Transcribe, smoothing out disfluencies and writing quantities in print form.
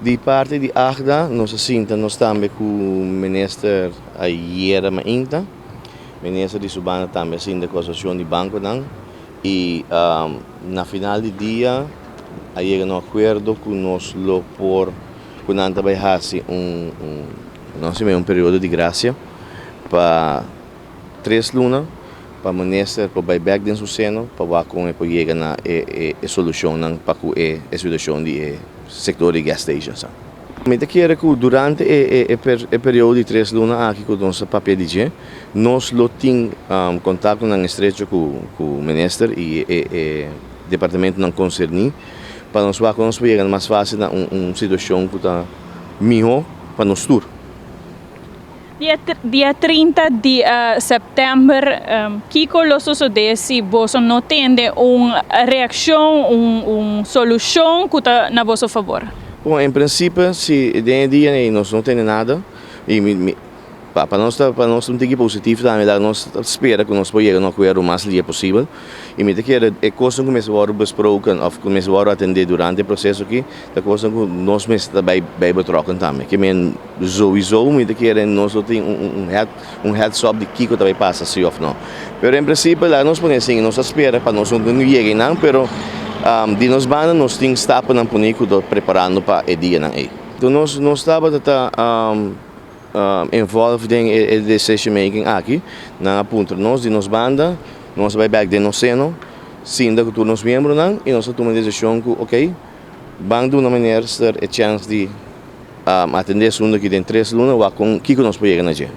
Di parti di AGDA nos a sinta nos tambe ku minister ayera mainta. Minister di su banda tambe a sinta ku asosiashon di bankonan i na final di dia a yega na un akuerdo ku nos lo por ku nan ta bai hasi un nos un periodo di grasia pa 3 luna pa minister por bai bèk den su seno pa wak kon e por yega na e solushonnan pa ku e situashon di e sektor di gas stations. Mi ta kere ku durante e periodo di 3 luna aki ku nos a papia di dje, nos lo tin kontaktonan estrecho ku minister i e departamentonan konserní pa nos wak nos por yega mas fásil na un situashon ku ta mihó pa nos tur. Dia 30 di sèptèmber, kiko lo sosodé si boso no tende un reakshon, un solushon ku ta na boso fabor? Bon, en prinsipio, si den e dia nos no tin nada, i pa nos un tiki positivo tambe, nos ta spera ku nos por yega na un akuerdo mas lihé posibel. I mi ta kere e kos ku mester wòrdu besproken òf ku mester wòrdu atendé durante e proseso aki, ta kos ku nos mester bij betrokken tambe. Ke men sowieso mi ta kere nos lo tin un heads up di kiko ta bai pasa si òf no. Pero en prinsipio, laga nos pone asina, nos ta spera pa nos no yega einan, pero di nos banda nos tin stapnan poné ku ta preparando pa e dianan ei. Nos tabata involved den e decision making aki, nan a puntra nos di nos banda, nos a bai bèk den nos seno, sinta ku tur nos miembronan i nos a tuma desishon ku ok, ban duna minister e chèns di atendé asuntu aki den 3 luna, wak kon kiko nos por yega na dje.